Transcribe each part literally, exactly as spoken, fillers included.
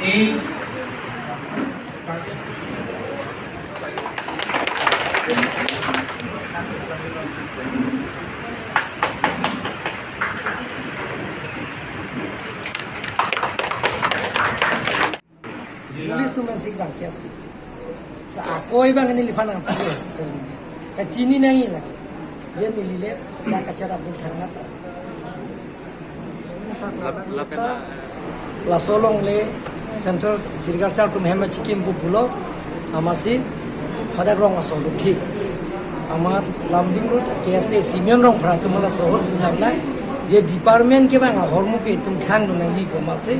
Police atum si bang case di. Ta ako abang neliphan nangpi. Ta chini nangji lake. Dia neli le, dia kachara bun karena ta. Lap-, lapen la. Laso along le Central Cericulture atum hem chikim pu pulo, amatsi hadak rong asor do thik. Amat Lumding Road K S A Simeon Rongphar atum laso ahut pulang na, je department kevang ahormu ke itum khang do nangji pu amatsi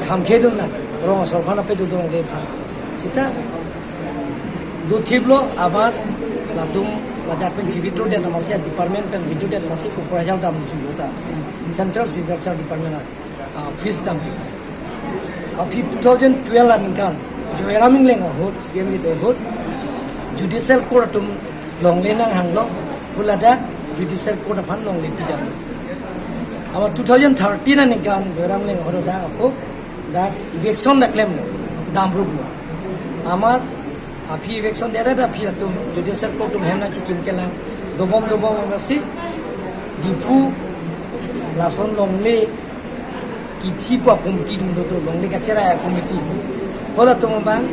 kham khedun na, rong asor aphan ape dodun de aphan. Seta do thiplo, amat latum ladak pen chibi tu den amatsi department pen bidu den amatsi kupra jal dam juta si Central Cericulture Department a, ah, fees dam. Aphi two thousand twelve aningkan Joyram Engleng ahut, C M kedo ahut, Judicial Court atum longle nanghanglo, pu ladak Judicial Court aphan longle pidam. Amat two thousand thirteen aningkan Joyram Engleng ahut dak ako dak eviction dak klemlo, damruplo. Amat aphi eviction dada aphi atum Judicial Court atum hem nangchikim kelang, dobom dobom amatsi Diphu lason longle kithi pu committee atum do, to longle kacherai committee. Halatum abang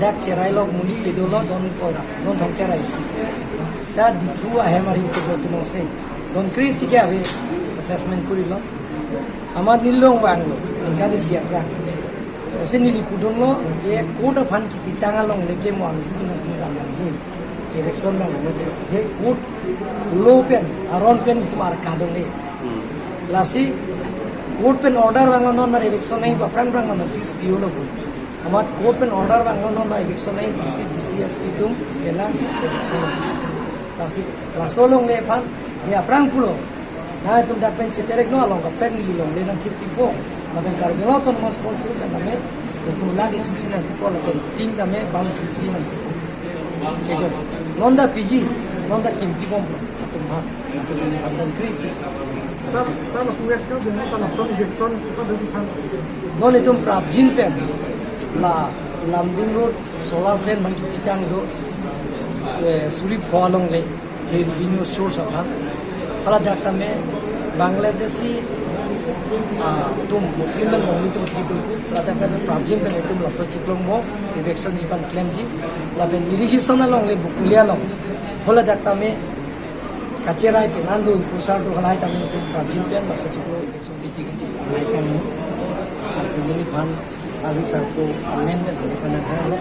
dak cherai lok monit kedo lo, don kora, don thomkep ra isi. Ta Diphu ahem arit kedo atum se don kre-isi ke ave assessment korilo. Amat neli long vanglo, aningkan isi aphrang. Lasi neli pudunlo, je court aphan kipitang along leke mo ang isi nangtum dam nangji. Eviction nang mo je court law pen, aron pen kumar kadung le. Hmm. Lasi court pen order vanglo, non mar eviction nangji pu aphrang aphrang notice pilo pu. Amat court pen order vanglo, non mar eviction nangji pu si D C S P atum chelangsi eviction nangji. Lasi laso along le aphan, ne aphrang pulo. Nangtum dak pen cheterek non, along kaprek neli longle nangthip pipo. Lapen Karbi Anglong Autonomous Council pen tame, itum la D C C nangpipo, lapen ting tame bang pipi nangpipo. Kejo. Non ta piji, non ta kimpi bom, atum ha. Atum kre-isi. Sir, sir, who has come to the eviction, what do you think? Non itum prapjin pen, la Lumding Road solar plant bang kipitang do, eh, suri pho along le, ke revenue source aphan. Haladak tame Bangladeshi, ah, atum, Muslim pen Bengali atum kitu, haladak tame prapjin pen itum laso chiklong mo, eviction ji aphan klemji, lapen irrigation along le Bokolia along. Haladak tame kacherai pen ando kusar do halai tame itum prapjin pen laso chiklong eviction piji kiti halai kan. Lasi neliphan Avi sarpo amen pen sini pen nanghanglo,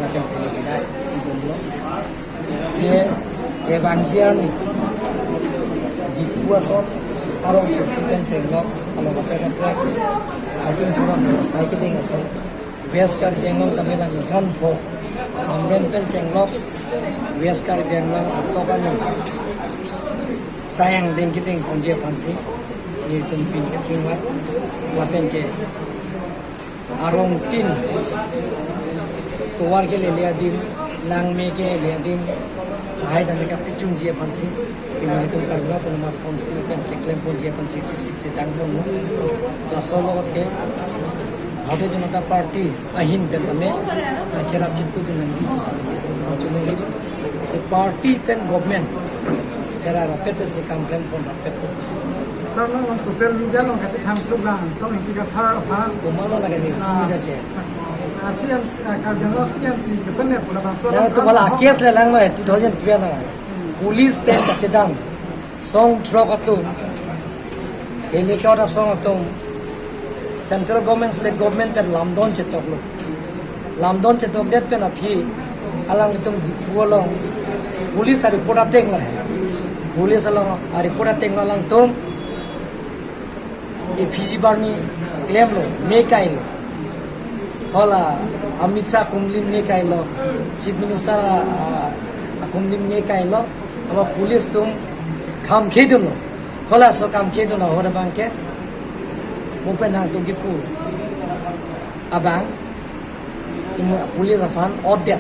lapen sini kita ibomlo. Ke, kevangji arni Diphu ason arong sirpi pen chenglok, along kaprek kaprek, ajin puram cycling ason. West Karbi Anglong tame lang ningkan pho, Hamren pen chenglok, West Karbi Anglong atok anung sayang dengki dengponji aphansi nelitum pin kachingvai, lapen ke arong tin tovar kelele adim, langme kelele adim, lahai tame kapachunji aphansi pini itum Karbi Anglong Autonomous Council pen keklemponji aphansi chesik sedang ponlo. Laso along ke Bharatiya Janata Party ahin pen tame, ah, cherap chintu pen nangji. Chunili, si party pen government cherap rapet si kam klempon rapet. Sir, non social media along kachethang thuklang, tong Ingti Kathar aphan. Komatlo lake ne, chini, ah, jate. Ah, C M C, ah, Karbi Anglong C M C, kepen ne pula bangso. Ya, along tu bala case le langlo, eh, two thousand twelve na. Hmm. Police pen kachedam. Song throk atum, helicopter song atum, Central Government, State Government pen lamdon chetoklo. Lamdon chetokdet pen aphi alanglitum Diphu along police a-report ateng lo he. Police along a-report ateng lo, alangtum F I R barni klemlo, me kailo. Hala Amit Shah akumlim me kailo, Chief Minister a, a, akumlim me kailo, amat police atum kham khedunlo. Hala laso kham khedun ahut abang ke, mo pen nangtum kipu abang, imu police aphan order.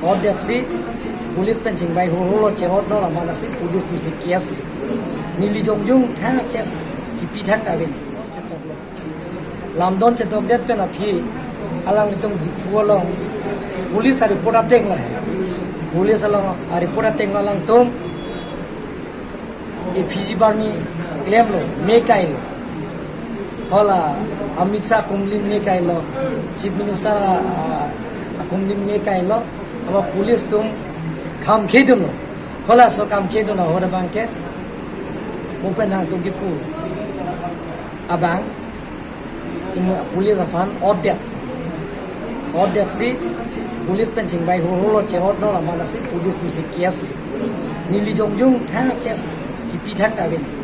Order si police pen chingvai ho ho lo, che-order lo, amat lasi police atum si case. Neli jongjong tha case kipi thang kavin. Lamdon chedokdet pen aphi alanglitum Diphu along police a-report ateng lahai. Police along a-report ateng alangtum effigy barni klemlo, me kailo. Hala Amit Shah akumlim me kailo, Chief Minister a, a, akumlim me kailo. Aba police atum kham khedunlo. Halaso kham khedun ahut abangke, mo pen nangtum kipu abang, imo police aphan order, order si police pen chingbai holo, che-order aman si police atum si case, neli jongjong tha case kipi thangta pen.